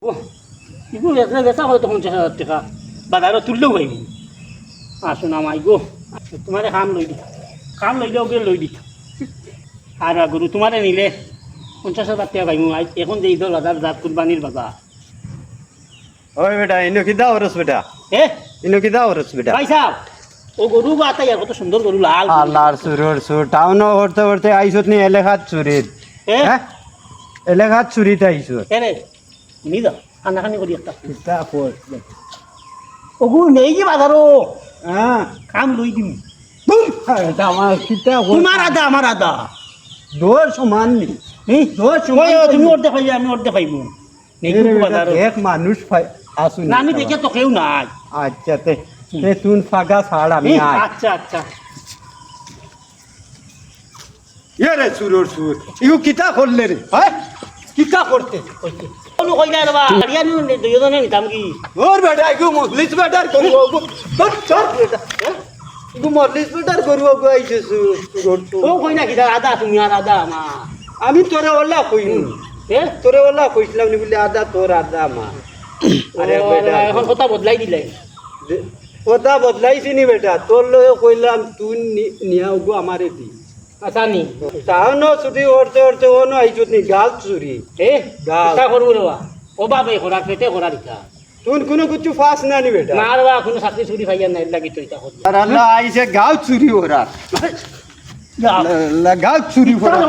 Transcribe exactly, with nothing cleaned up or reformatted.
ও, ইগু বেচলে বেচা করে তো পঞ্চাশ হাজার টেকা। বাজারো তুললেও পাইবো। আসো না মাই গো, তুমারে কাম লই দিতা। কাম লইলে ওগুলো লই দিতা। আর গরু তুমারে নিলে পঞ্চাশ হাজার টেকা পাইমু। আই-, এখন যে ঈদর বাজার, জাত কুরবানির বাজার। ওই বেটা, ইনো কিতা করস বেটা? এ? ইনো কিতা করস বেটা? ভাই সাহেব, ও গরু বা আতাই আর কত সুন্দর গরু, লাল গরু। আল্লাহর চুরর চুর, টাউনো করতে করতে আইছত নি এলাকাত চুরিত। এ? হ্যাঁ? এলাকাত চুরিত আইছত। এ রে, হুনি যাও, কান্নাকানি করি একটা। কিতা কর? ওগু নেই কি বাজারো? হ্যাঁ। কাম লই দিমু। ধুর, এটা আমার কিতা কর? তুমার আধা, আমার আধা। দর সমান নি। হুম? দর সমান ওই, ওই, তুমি নি। অর্ধেক পাইবে, আমি অর্ধেক পাইবো। নেই এ রে কিন্তু বেটা, বাজারো। দেখ মানুষ পাই-, আসুন না, আমি না। দেখে তো কেউ নাই। আচ্ছা, তে, হুম। তে তুন ফাগা ছাড়, আমি হুম, আই। আচ্ছা, আচ্ছা। এ রে চুরর চুর, ইগু কিতা করলে রে? হ্যাঁ? কিতা করতে? অনু কইলা রে বা, আরিয়া নু দুইজনে নিতাম কি? ওর বেটা, ইগু মজলিস বেটার গরু, ওগু, তোর চোর বেটা, হ্যাঁ? ইগু মজলিস বেটার গরু, ওগু আইছে চুর, চুরর চুর। ও কই না কিতা, আধা তুমি আর আধা আমার। আমি তোরে ওলা কইনি। হুম। এ? তোরে ওলা কইছিলাম নি বুলে আধা তোর আধা আমার। আরে ও, বেটা। এখন কথা বদলাই দিলাই। দে-, কথা বদলাইছি নি বেটা, তোর লগে কইলাম তুই নি-, নিয়া ওগু আমারে দি। আচ্ছা নি। তাও ন চুরি করতে করতে ও ন আইছত নি, গাল চুরি। এ? গাল। কিতা করবো রে বা? ও বাবা, এ করার পেটে করার ইটা। তুই কোনো কিছু ফাস না নি বেটা। না রে বা, কোনো চাকরি চুরি পাইয়ার না, এর লাগি তো ইটা করবো। আর আল্লাহ আইছে গাল চুরি করার। যা। লা-, লা-, গাল চুরি করার।